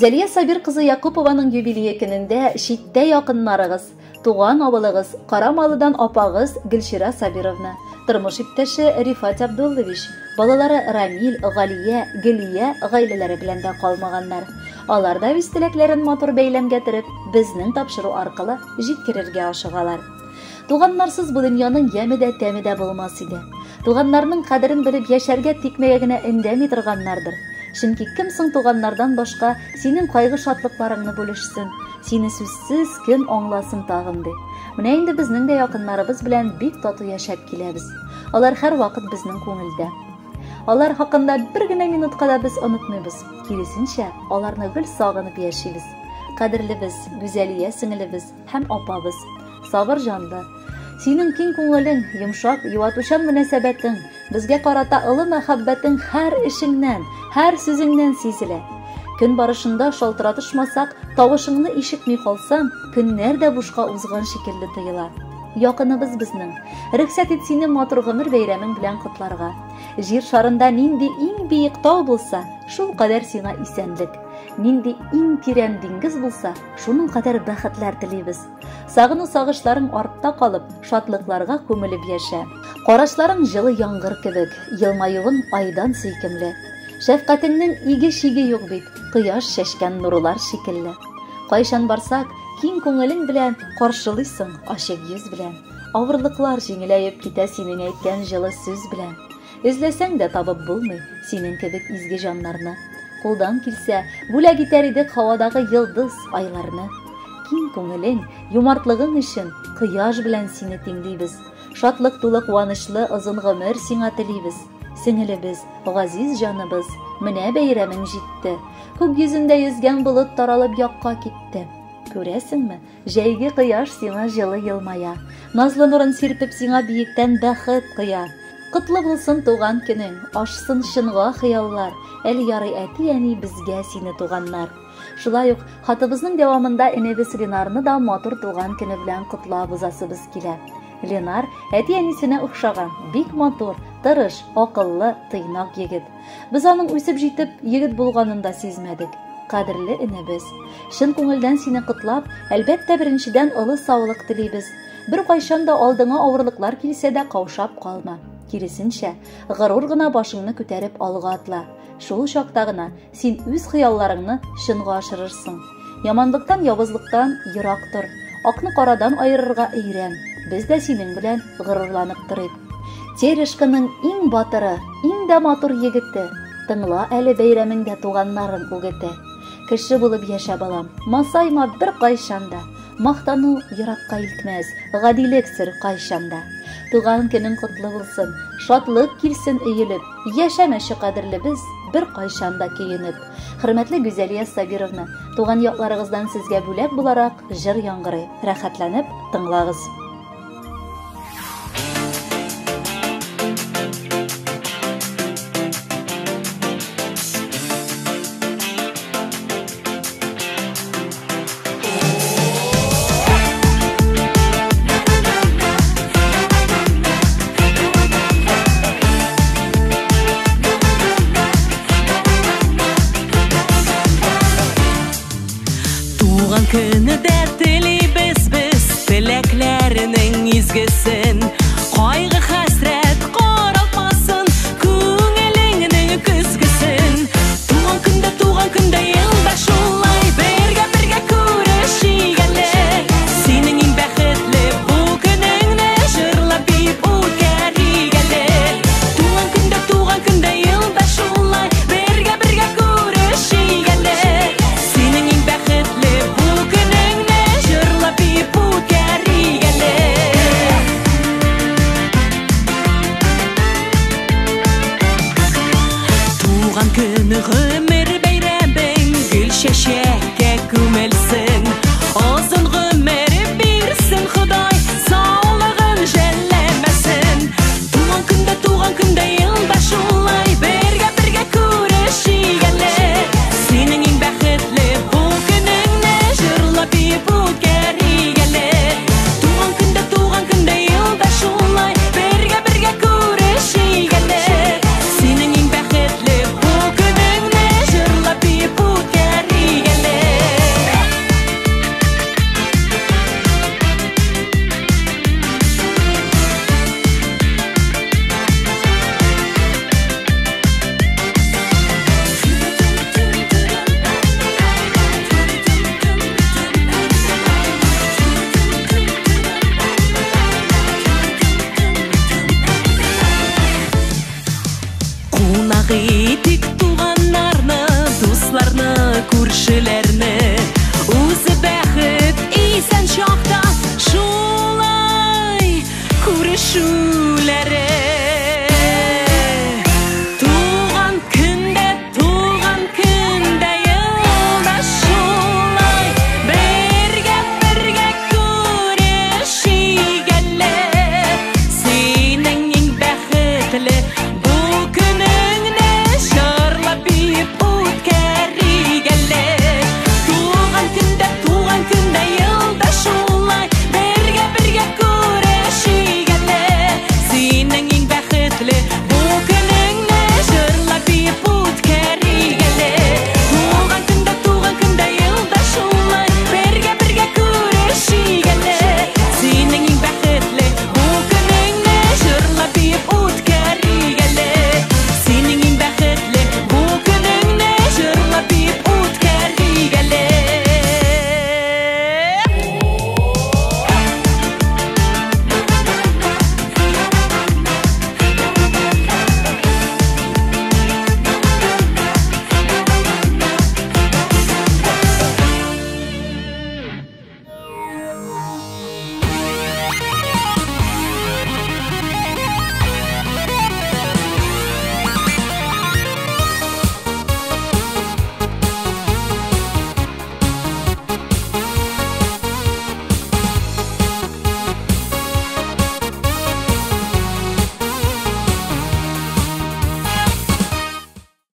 Гүзәлия Сабир кызы Якупованың юбилее көнендә читтә якыннарыгыз, туган авылыгыз, Карамалыдан апагыз Гөлчирә Сабировна, тормыш иптәше Рифат Абдуллович, балалары Рамил, Галия, Гөлия гаиләләре белән дә калмаганнар. Алар да үз теләкләрен матур бәйләмгә төреп, безнең тапшыру аркылы җиткерергә ашыгалар. Туганнарсыз бу дөньяның яме дә, тәме дә булмас иде. Туганнарның кадерен белеп яшәргә тикмәгә генә өндәми торганнардыр. Чөнки кем соң туганнардан башка синең кайгы-шатлыкларыңны бүлешсен, сине сүзсез кем аңласын тагын ди. Менә инде безнең дә якыннарыбыз белән бик тату яшәп киләбез. Алар һәрвакыт безнең күңелдә. Алар хакында бер генә минутка да без онытмыйбыз. Киресенчә, аларны гел сагынып яшибез. Кадерлебез, Гүзәлия сеңелебез һәм апабыз. Сабыр җанлы. Синең киң күңелең, йомшак, юатучан мөнәсәбәтең, безгә карата олы мәхәббәтең һәр эшеңнән, һәр сүзеңнән сизелә. Көн барышында шалтыратышмасак, тавышыңны ишетми калсам, көннәр дә бушка узган шикелле тоела. Якыныбыз безнең. Рөхсәт ит сине матур гомер бәйрәмең белән котларга. Җир шарында нинди иң биек тау булса, шул кадәр сиңа исәнлек. Нинди иң тирән диңгез булса, шуның кадәр бәхетләр телибез. Сагыну сагышларың артта калып, шатлыкларга күмелеп яшә. Карашларың җылы яңгыр кебек, елмаюың айдан сөйкемле. Шәфкатеңнең иге-чиге юк бит, кояш чәчкән нурлар шикелле. Кайчан барсак, киң күңелең белән каршылыйсың ачык йөз белән. Авырлыклар җиңеләеп китә синең әйткән җылы сүз белән. Эзләсәң дә табып булмый синең кебек изге җаннарны. Кулдан килсә, бүләк итәр идек һавадагы йолдыз, айларны. Киң күңелең, юмартлыгың өчен кояш белән сине тиңлибез. Шатлык тулы куанычлы озын гомер сиңа телибез. Сеңелебез, газиз җаныбыз, менә бәйрәмең җитте. Күк йөзендә йөзгән болыт таралып якка китте. Күрәсеңме, җәйге кояш сиңа җылы елмая. Назлы нурын сирпеп сиңа биектән бәхет коя. Котлы булсын туган көнең, ашсын чынга хыяллар. Әле ярый әти-әни безгә сине туганнар. Шулай ук хатыбызның дәвамында энебез Ленарны да матур туган көне белән котлап узасыбыз килә. Ленар әти-әнисенә охшаган, бик матур, тырыш, акыллы, тыйнак егет. Без аның үсеп җитеп, егет булганын да сизмәдек. Кадерле энебез, чын күңелдән сине котлап, әлбәттә, беренчедән олы саулык телибез. Бер кайчан да алдыңа авырлыклар килсә дә каушап калма. Киресенчә, горур гына башыңны күтәреп алга атла. Шул чакта гына син үз хыялларыңны чынга ашырырсың. Яманлыктан, явызлыктан ерак тор. Акны карадан аерырга өйрән. Без дә синең белән горурланып торыйк. Терешканың иң батыры, иң дә матур егете. Тыңла әле бәйрәмеңдә туганнарың үгете. Кеше булып яшә, балам. Масайма бер кайчан да. Мактану еракка илтмәс, гадилек сер кайчан да. Туган көнең котлы булсын, шатлык килсен өелеп, яшәмәче кадерлебез бер кайчан да көенеп. Хөрмәтле Гүзәлия Сабировна, туган якларыгыздан сезгә бүләк буларак җыр яңгырый. Рәхәтләнеп тыңлагыз. Туган көне дә телибез без теләкләренең изгесен. Кайгы хәсрәт каралтмасын күңелеңнең көзгесен. Туган көндә, туган көндә елда шулай бергә-бергә күрешик әле. Синең иң бәхетле бу көнеңне җырлап биеп үткәрик әле. Туган көндә, туган көндә елда шулай бергә-бергә күрешик әле. Синең иң бәхетле бу көнеңне җырлап биеп үткәрик әле. Кунак итик туганнарны, дусларны, күршеләрне.